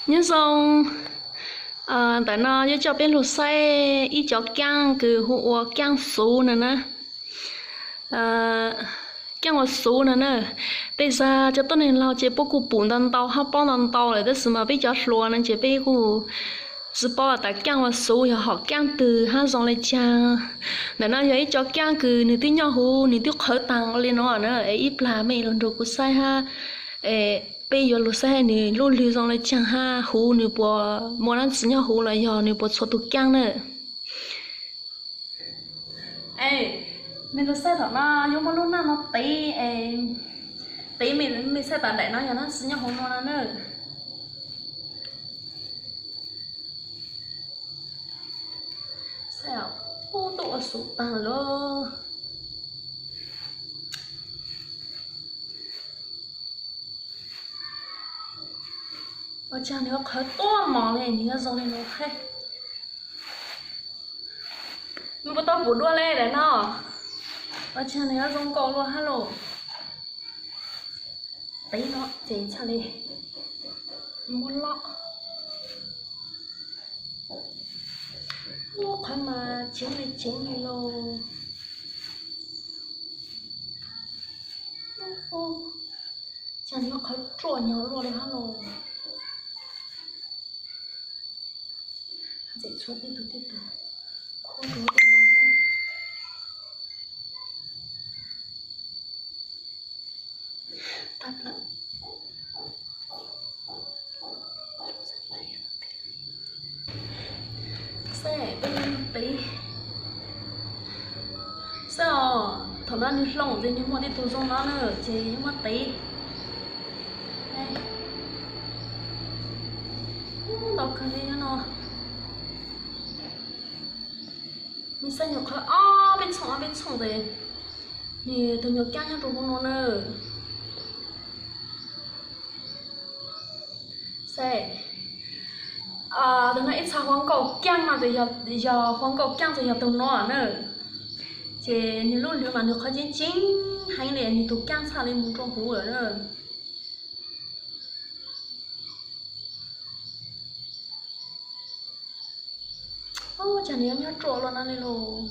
Nyob zoo, ntawm no yuav coj peb lug saib ib cov kaab kws hu ua kaab xuv no na. Kaab ua xuv no na, tej zag cov tuab neeg laug ces puab kuj pum ntau ntau hab paub ntau ntau lawm, tab sis mas peb cov hluas no ces peb kuj tsi paub tas kaab ua xuv yog hom kaab twg hab zoo le caag. Ntawm no yog ib cov kaab kws nwg twb nyob huv, nwg twb qhawv taag li no na, es ib plag mej lug nrug kuv saib hab, peb yuav lug saib nwg lub lwg zoo le caag hab huv nwg puas muaj dlaab tsi nyob huv los yog nwg puas txhua tug kaab na. Mej lug saib thaum no yuav muaj lub naj no tev, tev mej saib tas daim no yog dlaab tsi nyob huv no no na. Saib, ub, tuaj ua xuv taag lawm. Ua caag nwg yuav qhawv tuab mos le, nwg yuav zoo le no hab. Mej puas tau pum dua le daim no? Ua caag nwg yuav zoo nkaus luaj hab lauj. Tev no ces txhaj le muab lob. Ub, qhawv mas ceev le ceev le lauj. Ub, caag nwg yuav qhawv ruaj nyuag luaj le hab lauj. Txhua tej tug tej tug khuab rua tej no. Saib, peb tev. Saib os, thaum no nwg hloom ces nwg muaj tej tug zoo no na, ces yuav muab tev. Ub, ntau kawg li no. Nwg saib nwg qhawv ob peb txhooj ob peb txhooj tes, nwg tug nyuag kaab nyob rua huv no na. Saib, tug no ib txha huv nkaus kaab no tes yog huv nkaus kaab tes yog tug no na. Ces nwg lub lwg mas nwg qhawv ceev ceev heev li, nwg tug kaab txhaj le moog rua huv lawm na. Ub, caag nwg yuav nyob ruaj luaj no le lauj.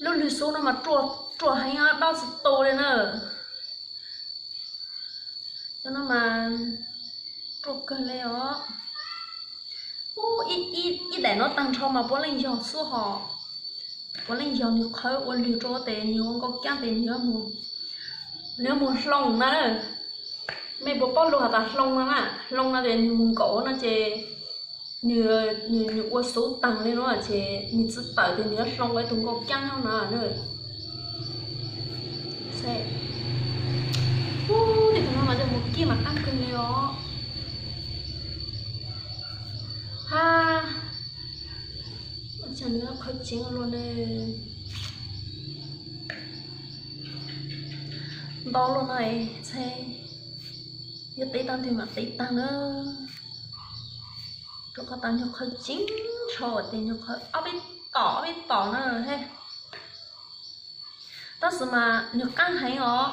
Lub lwg xuv no mas ruaj heev, dob tsi tu le na. Cov no mas ruaj kawg le os. Ub, ib daim no taag nrho mas puav leej yog xwb hos. Puav leej yog nwg qhawv ua lwg rua tes nwg ua nkaus kaab tes nwg yuav moog hloom na. Mej puas paub lug has tas hloom no na? Hloom no tes nwg moog nkaum no ces nwg, nwg ua xuv taag le no ces nwg tsi tawm tes nwg yuav hloom ua ib tug nkaus kaab nyob no na. Ub, tej tug no mas coj moog kib mas qaab kawg le os. Ha, ua caag nwg qhawv ceev luaj le. Ntau luaj no, txhaj yuav tev tau ntwg mas tev taag na. Rua qhov tas nwg qhawv ceev nrho tes nwg qhawv ob peb tom ob peb tom na he. Tab sis mas nwg qaab heev os.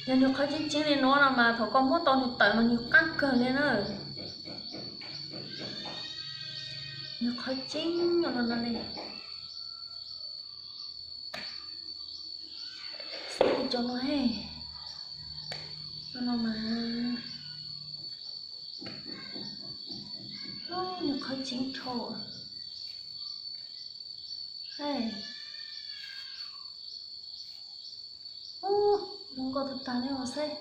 Yog nwg qhawv ceev ceev le nuav no mas thaum koj muab tau nwg tawm mas nwg qaab kawg le na. Nwg qhawv ceev nyob no no le. Saib cov no he. Cov no mas nwg qhawv ceev nrho. Ub, zoo nkauj tag tag le os saib.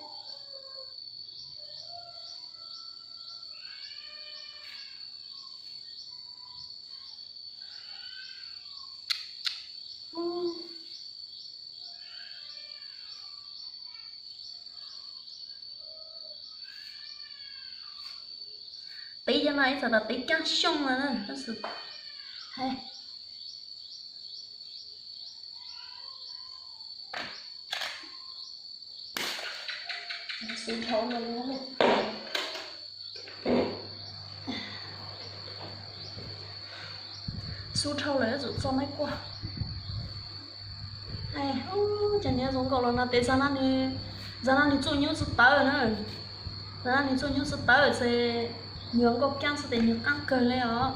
Tev cov no ib txhais tas tev kaab xyooj no na. Xub dhau lawm, xub dhau lawm yuav tsum txog maib kuaj. Ces nws zoo nkaus los no tes zag no nws txuj nyuj tsi tawv na. Nws txuj nyuj txuj tawv ces nws yuav nkauj kiab xwb ces nws qaab kawg le os.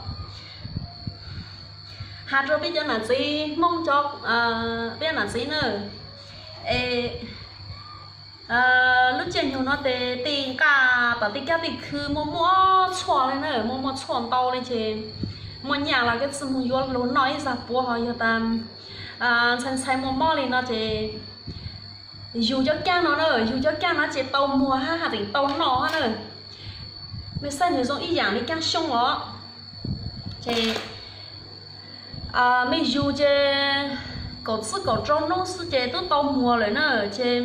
Has rua peb cov nam txiv Hmoob cov, peb cov nam txiv na, es lub caij nyoog no ces tej nqaj tom tej kab tej khw muaj muaj txhua le na, muaj muaj txhua ntau le ces muaj nyaj los koj txwj moog yuav lug noj ib zag puav ho yog tas ntxhais ntxhais muaj mob li no ces yug cov kaaj no na, yug cov kaaj no ces tau muag hab, hab tseem tau noj hab na. Mej saib nwg zoo ib yaam le kaaj xyoob os. Ces mej yug ces kaum txwb kaum rau nub xwb ces tub tau muag lawm na. Ces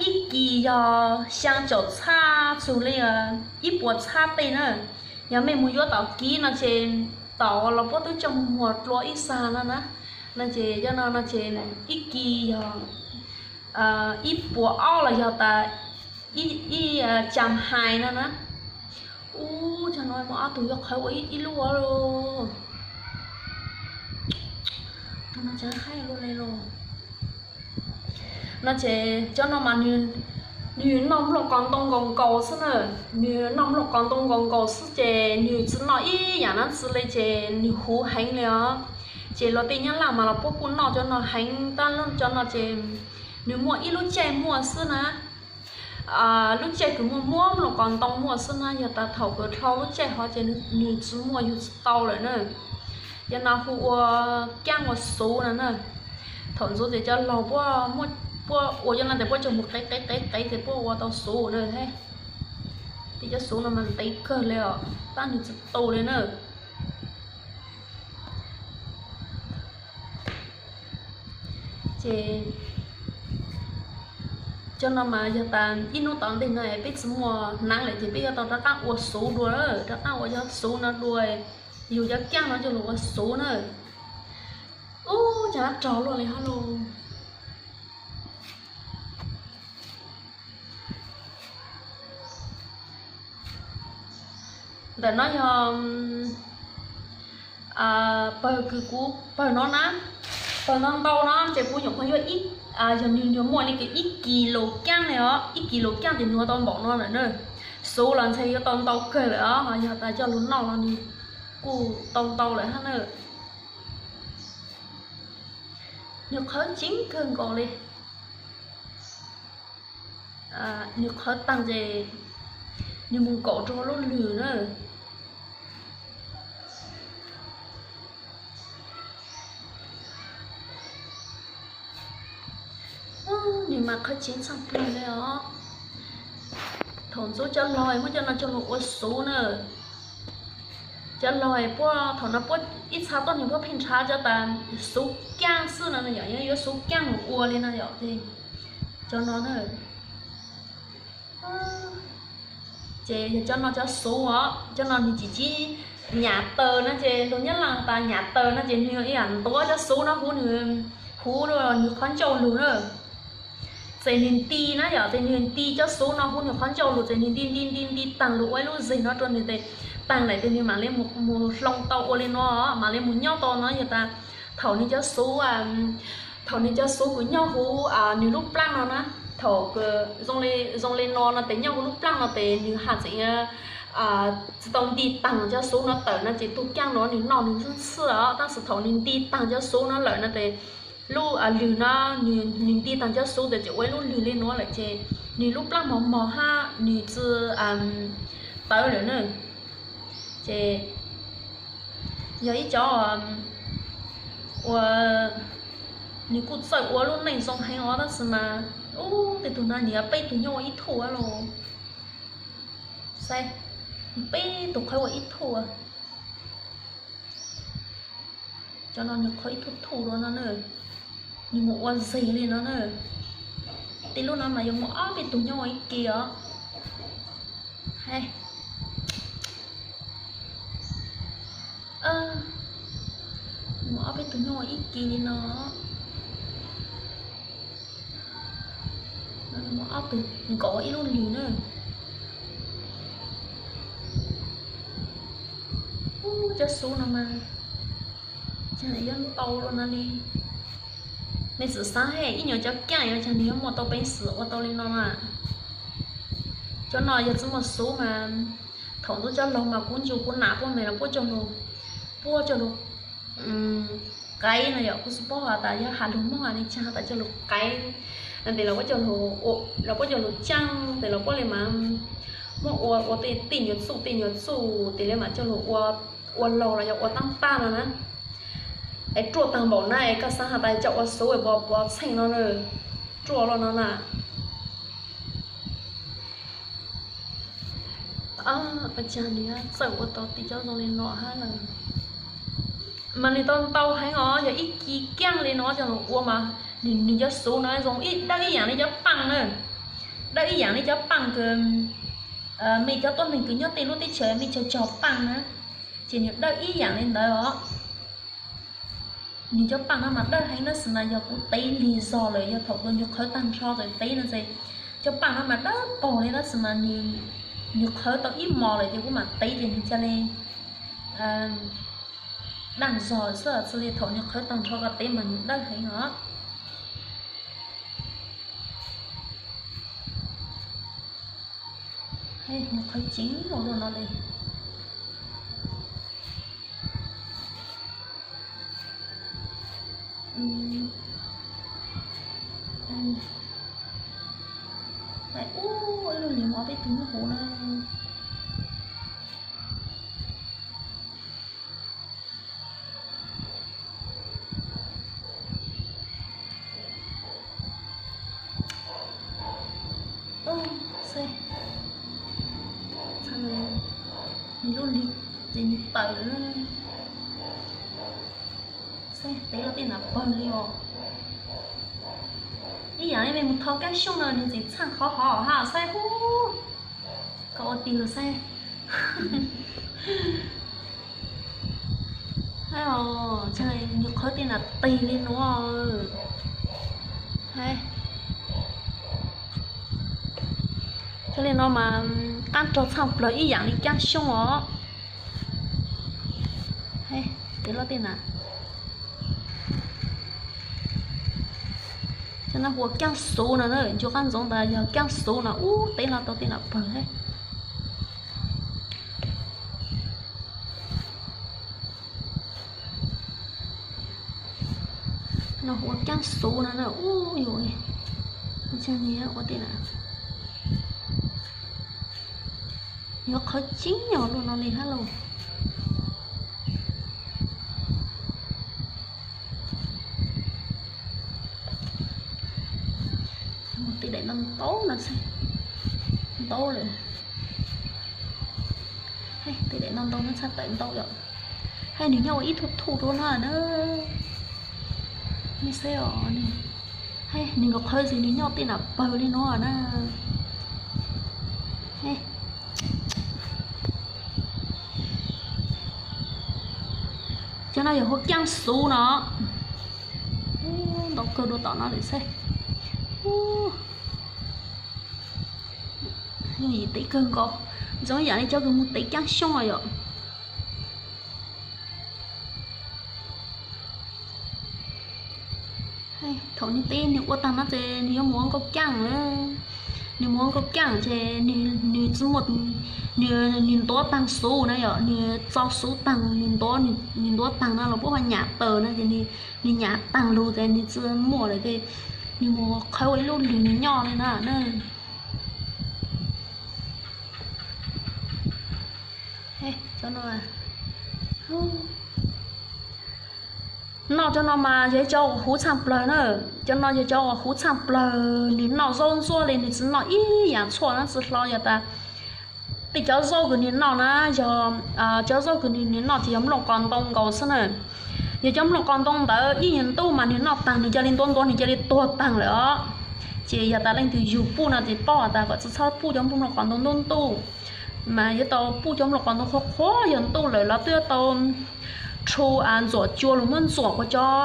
ib kis yog xyaa caum txhab txug le ib puas txhab tej na. Yog mej moog yuav tom kiv no ces tom los puab tub coj moog muag dlua ib zag no na. No ces cov no no ces ib kis yog ib puas ob los yog tas ib caag hais no na. Ub, cov no muaj ob tug yuav qhawv ua ib lub lawm. Tus no ces haib luaj le los. No ces cov no mas nwg noj nplooj qos ntoo nkaus nkaus xwb na. Nwg noj nplooj qos ntoo nkaus nkaus xwb ces nwg tsi noj ib yaam dlaab tsi le ces nwg huv heev le os. Ces luag tej nyab laj mas los puab kuj noj cov no heev, tab cov no ces nwg muaj ib lub caij muaj xwb na. Lub caij kws muaj muaj nplooj qos ntoo muaj xwb na, yog tas thaum kws dhau lub caij hov ces nwg tsi muaj, yug tsi tau lawm na. Cov no hu ua kaaj ua xuv no na. Thaum ntxuv ces cov laug puab, puab ua cov no tes puab coj moog qev qev qev qev tes puab ua tau xuv na. Tej cov xuv no mas ntev kawg le os, tab nwg tsi tu le na. Ces cov no mas yog tas ib hnub tom ntej no peb tsi muaj hnav lawm ces peb yuav tau rov qaab ua xuv dua, rov qaab ua cov xuv no dua, yug cov kaaj no coj lug ua xuv na. Ub, caag rog luaj le hab lauj. Ntawm no yog pawg kws kuv pawg no na, pawg no ntau no ces kuv nyuam qhuav yuav, yog nwg muaj le kws ib kis lus kaaj ne os, ib kis lus kaaj ces nwg ua tau npaum no lawm na. Xuv los ntshai yuav tau ntau kawg lawm os, yog tas coj lug noj los nwg kuj tau ntau lawm hab na. Nwg qhawv ceev kawg nkaus le. Nwg qhawv taag ces nwg moog nkaum rua lub lwg na. Nwg mas qhawv ceev tshaj plawg le os. Thaum ntxuv cov laug muab cov no coj lug ua xuv na. Cov laug puab thaum no puab ib txha tuab neeg puab pheej nrhav cov tas xuv kaaj xwb no, yog yuav xuv kaaj mus ua li no yom. Cov no na, ces yog cov no cov xuv os, cov no nwg tsis, tsis nyam taws na, ces lug nyab laj tas nyam taws no ces nwg ib yam ntuav cov xuv no huv nwg, huv nwg qhov ncauj lug na. Ces nwg nti na yom, ces nwg nti cov xuv no huv nwg qhov ncauj lug ces nwg nti nti nti nti taag lug ua ib lub zeg no rua nwg tes taag lawm ces nwg mam le mus hloov tau ua li no, mam le mus nyob tau no. Yog tas thaum nwg cov xuv, thaum nwg cov xuv kws nyob huv nwg lub plaab no na, thaum zoo li no no tes nyob huv lub plaab no tes nwg has tseem tsi tau nti taag cov xuv no tawm no ces tug kaaj no nwg noj nwg xwb os. Tab sis thaum nwg nti taag cov xuv no lawm no tes lub lwg no, nwg nti taag cov xuv tes tseem ua ib lub lwg li no lawm ces nwg lub plaab mos mos hab nwg tsi tawv lawm na. Ces yog ib cov uas nwg kuj txawj ua lub neej zoo heev os, tab sis mas ub, tej tug no nwg peb tug nyob ua ib thuj los. Saib, peb tug qhov ua ib thuj. Cov no nwg qhov ib thuj thuj rua no na, nwg mus ua zeg li no na. Tej lub no mas yuav muaj ob peb tug nyob ua ib ke os. Muaj ob peb tug nyob ua ib ke li no. Muaj ob tug nkaum ib lub lwg na. Ub, cov xuv no mas, caag yuav ntau lug no li. Mej txawm xaav hab ib nyuag cov kaaj yuav caag nwg yuav muaj tau peev xwm ua tau li no mas. Cov no yog tsis muaj xuv mas thaum ntub cov laug mas kuv ncu kuv nam puab me los puab coj lug, puab coj lug qaib no yom. Kuv tsis paub has tas yog has lug Moob has li caag tas coj lug qaib tes los puab coj lug, los puab coj lug caaj tes los puab li mas muab ua ua tej nyuag txuj tej nyuag txuj tes li mas coj lug ua, ua laug los yog ua taab tag no na. Es ruaj taag npaum na es koj xaav has tas coj ua xuv es puas puas txheej no na, ruaj lug no na. Ua caag nws txawj ua tau tej cov zoo li no hab lawm. Mas nws tau ntau heev os, yog ib ci kaaj li no coj lug ua mas nws cov xuv no zoo ib dawb ib yaam li cov paaj na, dawb ib yaam li cov paaj kws mej cov tuab neeg kws nyob tej lub teb chaws mej cog cog paaj na, ces nws dawb ib yaam li ntawd os. Nws cov paaj no mas dawb heev tab sis mas yog kuv tev lig zog lawm, yog thaum kws nws qhawv taag nrho txawm tev no ces cov paaj no mas dawb paug li tab sis mas nws qhawv tau ib mos lawm ces kuv mam tev ces nws ca li daaj zog xwb, txhaj li thaum nws qhawv taag nrho koj tev mas nws dawb heev os. Nws qhawv ceev ua luaj no li. Ua ib lub lig mov peb tug nyob huv na. Saib, nws lub lig ces nws tawm lawm. Saib, tev lub tej nam pawg li os. Ib yaam li mej mus thau kaab xyooj no nws tseem txhaaj qhov hov hab saib hub. Koj ua tig lug saib. Nws qhawv tej nam tig li nuav. Yog li no mas qaab rog txhaaj plawg ib yaam li kaab xyooj os. Tev lub tej nam, cov no hu ua kaab xuv no, ncu qaab ntsoov tas yog kaab xuv no, ub, tev lug tau tej nam pawg. No hu ua kaab xuv no, ub, yus ua tej na, yuav qhawv ceeb yog luaj no li hab lauj. Tej daim no ntau no xwb, ntau lawm. Tej daim no ntau no txhaj tawm ntau yom. Hab nws nyob ua ib thuj thuj dua no na. Nej saib os, nws nkaum qhawv ces nws nyob tej nam pawg li no na. Cov no yog hu ua kaab xuv no. Ntau kawg dua tom no lawm xwb. Yog yim tev kawg nkaus, ntxoov yam li cov kws mus tev kaab xyooj yom. Thaum nws tev nws ua taag no ces nws yuav mus ua nkauj kaaj lawm. Nws mus ua nkauj kaaj ces nws tsi muaj, nws ntuav taag xuv na yom, nws txo xuv taag nws ntuav, nws ntuav taag no los puab hu ua nyam taws no ces nws nyam taag lug ces nws tsi muaj lawm ces nws mus qhawv ua ib lub lwg nws nyob li na. Noj cov no mas yog cov uas huv tshaj plawg na. Cov no yog cov uas huv tshaj plawg, nws noj zaub ntsuab li, nws tsi noj ib yaam tshuaj na tsi hlo. Yog tas tej cov zaub kws nws noj na, yog cov zaub kws nws noj ces yog nplooj qos ntoo nkaus xwb na. Yog cov nplooj qos ntoo ntawd ib nyuag ntuj mas nws noj taag nws ca li ntuav ntuav nws ca li tuag taag lawm os. Ces yog tas leej twg yug puj no ces paub tas kom tsi txhob puj cov nplooj qos ntoo ntuj ntuj, mas yuav tau puj cov nplooj qos ntoo qhuav qhuav, yog ntuj lawm los twb yuav tau rhu ntxuam cua los muab ntxuam kuas cov,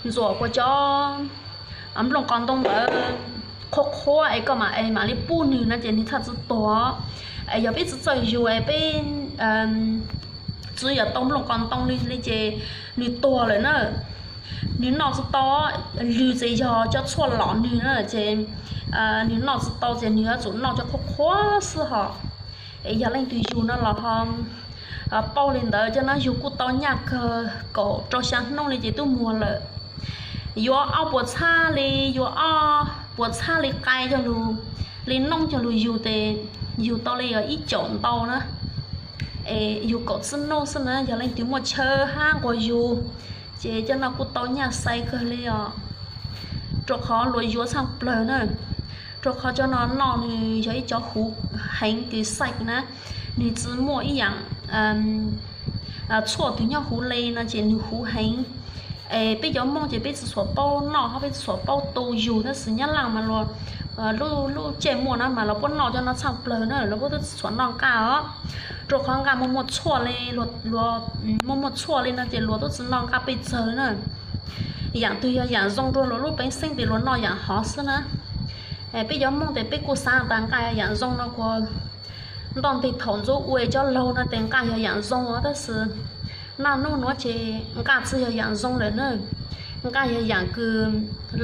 ntxuam kuas cov nplooj qos ntoo ntawd qhuav qhuav es koj mam, es mam li puj nws no ces nws txhaj tsi tuag. Es yog peb tsi txawj yug es peb tsi yog tau nplooj qos ntoo li ces nws tuag lawm na. Nws noj tsi tau, lwg ces yog cov tshuaj lom nws na ces nws noj tsis tau ces nws yuav tsum noj cov qhuav qhuav xwb hos. Es yog leej twg yug no los ho pauj li ntawd cov no, yug kuj tau nyaj kawg kaum rau xya hnub li ces twb muag lawm. Yuav ob puas txhab li, yuav ob puas txhab li qai cog lug, li noob cog lug yug ces yug tau li ib caum ntau na. Es yug kaum txwb hnub xwb na, yog leej twg muaj chaw hab nquag yug ces cov no kuj tau nyaj xais kawg li os. Rau qhov luas yuav txhaaj plawg na. Rau qhov cov no noj nws yog ib cov huv heev kws xais na, nws tsis muaj ib yaam tshuaj twg nyob huv li no ces nws huv heev. Es peb cov Moob ces peb tsis txhuam paub noj hab peb tsis txhuam paub tu yug, tab sis Nyab Laaj mas lub caij muaj na mas lawv puab noj cov no txhaaj plawg na, lawv puab twb tsis txhuam noj nqaj os. Rau qhov nqaj muaj muaj tshuaj li, muaj muaj tshuaj li no ces luas twb tsis noj nqaj pej tsawg na. Yaam twg yog yaam zoo rua luas lub peev xeeb ces luas noj yaam hov xwb na. Peb cov Moob tes peb kuj xaav tas nqaj yog yaam zoo no kuas ntoj nteg thaum ntxuv ua cov laug no tes nqaj yog yaam zoo os, tab sis naj nub nuav ces nqaj tsis yog yaam zoo lawm na. Nqaj yog yaam kws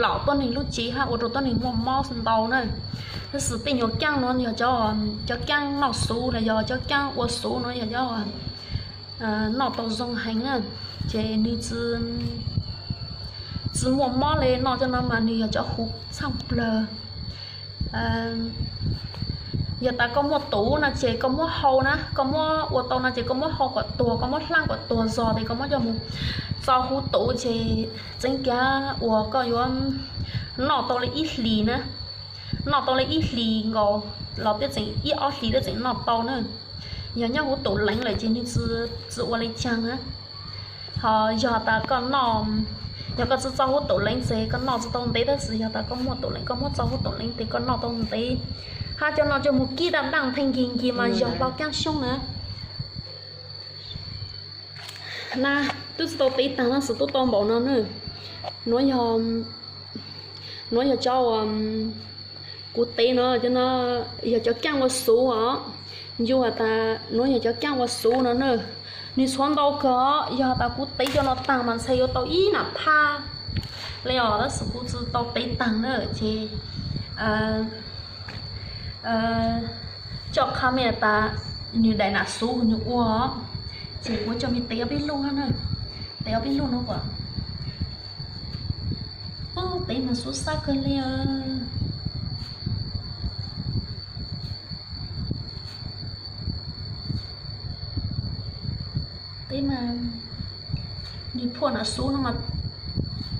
lom tuab neeg lub cev hab ua rau tuab neeg muaj mob ntau na. Tab sis tej nyuas kaab nuav yog cov kaab noj xuv los yog cov kaab ua xuv nuav yog cov noj tau zoo heev na, ces nwg tsis muaj mob li. Noj cov no mas nwg yog cov huv txhaaj plawg. Yog tas koj muaj tuv no ces koj muab hau na, koj muab ua tau no ces koj muab hau kom tuag, koj muab hlaab kom tuag zog tes koj muab coj mus txo huv tuv ces tseeb kav uas koj yuav noj tau li ib hlis na, noj tau li ib hlis nkaus los tej tseem ib ob hlis tej tseem noj tau na. Yog nyob huv tuv leev lawm ces nwg tsis ua li caag na. Ho yog tas koj noj, yog koj tsis txo huv tuv leev ces koj noj tsis tau ntev, tab sis yog tas koj muaj tuv leev koj muab txo huv tuv leev tes koj noj tau ntev. Hab cov no coj mus kib daj daj theej nkig nkig mas yog hlo kaab xyoob na. Na, twb tsis tau tev taag tab sis tub tau npaum no na. Nuav yog, nuav yog cov uas kuv tev no, cov no yog cov kaab ua xuv os. Yug has tas nuav yog cov kaab ua xuv no na. Nwg tshuav ntau kawg, yog has tas kuv tev cov no taag mas ntshai yuav tau ib nam phaj li os, tab sis kuv tsis tau tev taag na ces coj qha mej tas nwg daim nam xuv nwg ua, ces kuv coj mej tev ob peb lub na, tev ob peb lub no kuas, ub, tev mas xub xab kawg li. Tev mas, nwg phuaj nam xuv no mas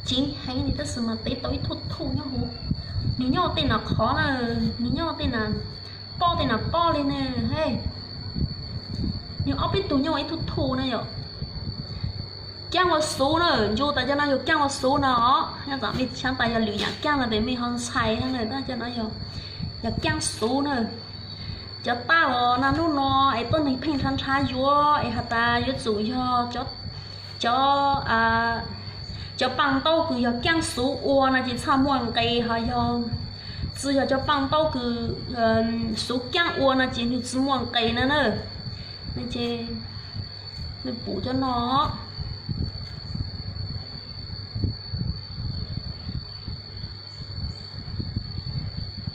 ceev heev li tab sis mas tev tau ib thuj thuj nyob huv. Nwg nyob tej nam qhov na, nwg nyob tej nam pob tej nam pob li ne he. Nwg ob peb tug nyob ua ib thuj thuj na yom. Kaab ua xuv na, ncu tas cov no yog kaab ua xuv no os. Nyob tas mej xyaav tas yog lwm yaam kaab no tes mej ho ntshai na, tab cov no yog, yog kaab xuv na. Cov tab uas naj nub no es tuab neeg pheej nrhav nrhav yuav es has tas yuav tsum yog cov, cov paaj ntaub kws yog kaab xuv ua no ces txhaj muaj nqis, ho yog tsis yog cov paaj ntaub kws xuv kaab ua no ces nwg tsis muaj nqis na na. Ces nwg pum cov no.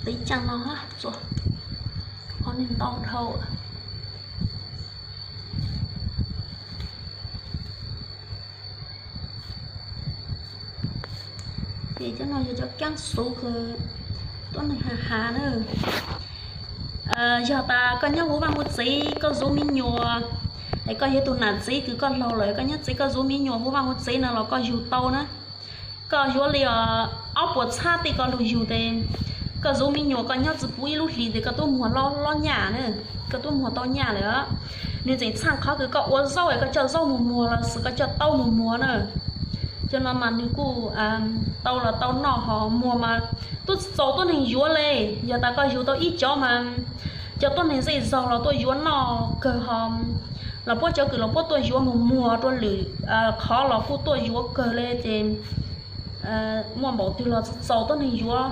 Tev caag no, o, nwg ntau dhau. Ces cov no yog cov kaab xuv kws tuab neeg has has na. Yog tas koj nyob huv vaaj huv tsev koj zuv me nyuam, es koj yog tug nam tsev kws koj laug lawm koj nyob tsev koj zuv me nyuam huv vaaj huv tsev no los koj yug tau na. Koj yuav li ob puas txhab tej koj lug yug tes koj zuv me nyuam koj nyob tsis puv ib lub hlis tes koj tub muag lob nyaj na, koj tub muag tau nyaj lawm. Nwg tseem txhaaj qhov kws koj ua zaub es koj coj zaub mus muag los sis koj coj taub mus muag na. Cov no mas nwg kuj tau los tau noj ho muag mas tub txaus tuab neeg yuav le. Yog tas koj yug tau ib cov mas cov tuab neeg zej zog los tuaj yuav noj kawg ho los puab cov kws los puab tuaj yuav mus muag rua lwm qhov los kuj tuaj yuav kawg le ces muaj npaum twg los txaus tuab neeg yuav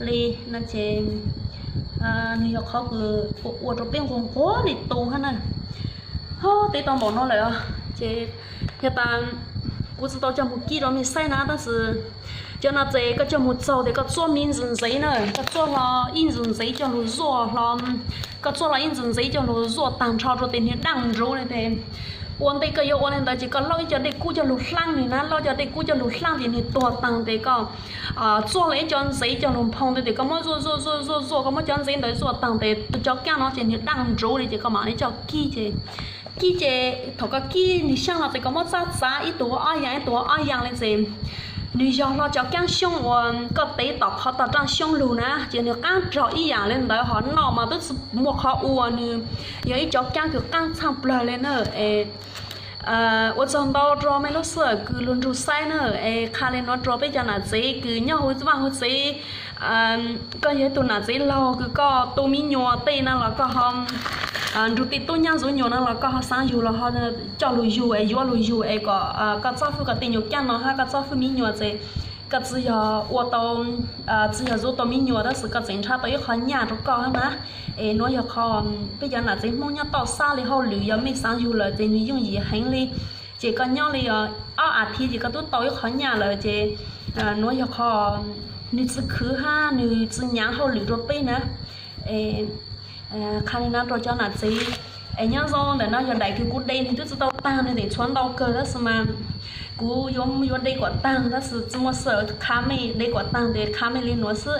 li no ces nwg yog qhov kws ua rua peb nquag nquag li tu hab na. Ho tev tau npaum no lawm ces yog tas kuv tsis tau coj mus kib rua mej saib na tab sis Cov no ces koj coj mus txaug tes koj txuab me ntxwv ntxev na, koj txuab hlo ib ntxwv ntxev coj lug zuaj hlo, koj txuab hlo ib ntxwv ntxev coj lug zuaj taag nrho rua tes nwg daaj ntsuv le tes ua ntej koj yuav ua le ntawd ces koj laub ib co dej kub coj lug hlaab nwg na, laub cov dej kub coj lug hlaab ces nwg tuag taag tes koj txuaj lawm ib co ntxev coj lug nphoo tes koj muab zuaj zuaj zuaj zuaj zuaj, koj muab cov ntxev ntawd zuaj taag tes cov kaab no ces nwg daaj ntsuv le ces koj mam li coj kib ces kib ces thaum koj kib nwg xyaab hlo tes koj muab txab txav ib tug ua ob yaam ib tug ua ob yaam le ces nwg yog hlo cov kaab xyoob uas koj tev tom qhov tog raaj xyoob lug na ces nwg qaab rog ib yaam le ntawd hov noj mas tub tsi muaj qhov ua, nwg yog ib cov kaab kws qaab txhaaj plawg le na. Ua tsaug ntau rua mej lub sij hawm kws lug nrug saib na, es qha le nuav rua peb cov nam tsev kws nyob huv vaaj huv tsev, koj yog ib tug nam tsev laug kws koj tu mi nyuas tej no los koj ho nrug tej tub nyab ntxuv nyuas no los koj ho xaav yug los ho coj lug yug es yuav lug yug es kom koj txhob fwb koj tej nyuas kaab no hab koj txhob fwb mi nyuas ces koj tsi yog ua tau, tsi yog ntxuv tau mi nyuas tab sis koj tseem nrhav tau ib qho nyaj rua koj hab na. Es nuav yog qhov peb cov nam tsev Hmoob nyob toj sab le hauj lwm yog mej xaav yug lawm ces nwg yooj yim heev le, ces koj nyob le ob as thiv ces koj tub tau ib qho nyaj lawm ces nuav yog qhov nwg tsi khwv hab nwg tsi nyaav hauj lwm rua peb na. Qha le nuav rua cov nam tsev. Es nyob zoo, ntawm no yog daim kws kuv de nwg tub tsi tau taag, nwg teem tshuav ntau kawg tab sis mas kuv yuav yuav de kuas taag tab sis tsi muaj sij hawm qha mej, de kuas taag tes qha mej le nuav xwb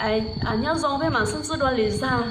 es nyob zoo peb maam sib ntsib dua lwm zag.